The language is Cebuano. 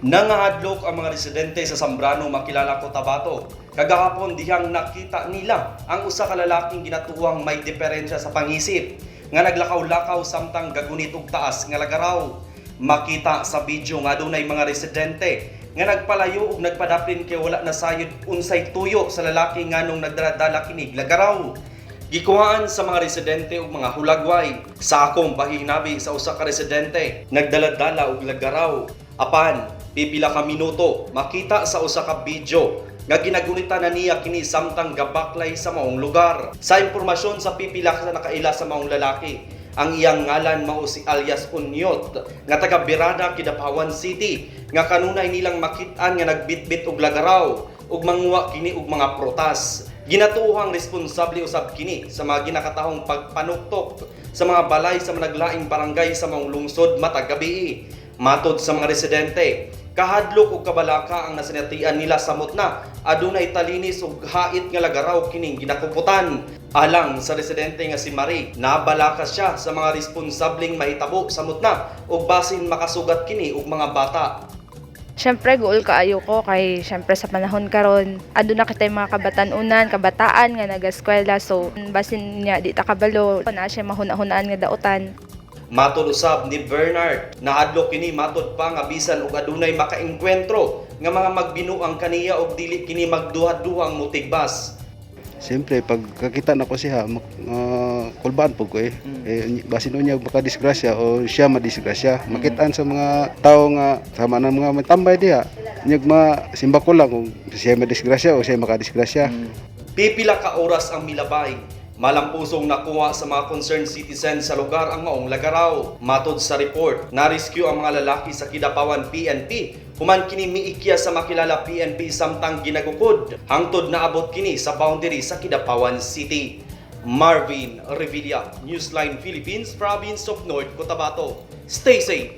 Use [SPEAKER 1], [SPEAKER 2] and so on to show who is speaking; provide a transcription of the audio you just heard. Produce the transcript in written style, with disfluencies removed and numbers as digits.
[SPEAKER 1] Nangahadlok ang mga residente sa Zambrano, Makilala, Cotabato kagahapon dihang nakita nila ang usa ka lalaking ginatuohang may diferensya sa pangisip nga naglakaw-lakaw samtang gagunit og taas nga lagaraw. Makita sa video nga adunay mga residente nga nagpalayo ug nagpadaplin kay wala na sayod unsay tuyo sa lalaki nganong nagdala-dala kinig lagaraw. Gikuhaan sa mga residente og mga hulagway. Sa akong pahinabi sa usa ka residente, nagdala-dala og lagaraw. Apan, pipila ka minuto, makita sa usa ka video nga ginagunitan na niya kini samtang gabaklay sa maong lugar. Sa impormasyon sa pipila ka nakaila sa maong lalaki, ang iyang ngalan mao si alias Unyot nga taga Birada, Kidapawan City, nga kanunay nilang makit-an nga nagbitbit og lagaraw ug manguha kini og mga prutas. Ginatuohang responsable usab kini sa mga ginakatahong pagpanuktok sa mga balay sa mga naglaing barangay sa maong lungsod matag gabii. Matod sa mga residente, kahadlok ug kabalaka ang nasinatian nila samot na adunay talinis ug hait nga lagaraw kining ginakuputan. Alang sa residente nga si Marie, nabalaka siya sa mga responsableng mahitabo samot na ug basin makasugat kini og mga bata.
[SPEAKER 2] Siyempre, guol kaayo ko kay siyempre sa panahon karon aduna kitay mga kabatan-unan, kabataan nga nagaskwela, so basin niya di ta kabalo na siya mahuna-hunaan nga dautan.
[SPEAKER 1] Matod usab ni Bernard, nahadlok kini, matod pa nga bisan og adunay makaengkwentro nga mga magbinuang kaniya og dili kini magduha-duhang mutigbas.
[SPEAKER 3] Siyempre, pag kakita na ko siya, kulbaan po ko eh. Eh, basin niya makadisgrasya o siya madisgrasya. Makitaan sa mga tao nga sama na mga may tambay diha. Nyag ma simba ko lang kung siya madisgrasya o siya makadisgrasya.
[SPEAKER 1] Pipila ka oras ang milabay. Malampusong nakuha sa mga concerned citizens sa lugar ang maong lagaraw. Matod sa report, na-rescue ang mga lalaki sa Kidapawan PNP. Human kini miikya sa Makilala PNP samtang ginagukod. Hangtod naabot kini sa boundary sa Kidapawan City. Marvin Revilla, Newsline Philippines, Province of North Cotabato. Stay safe.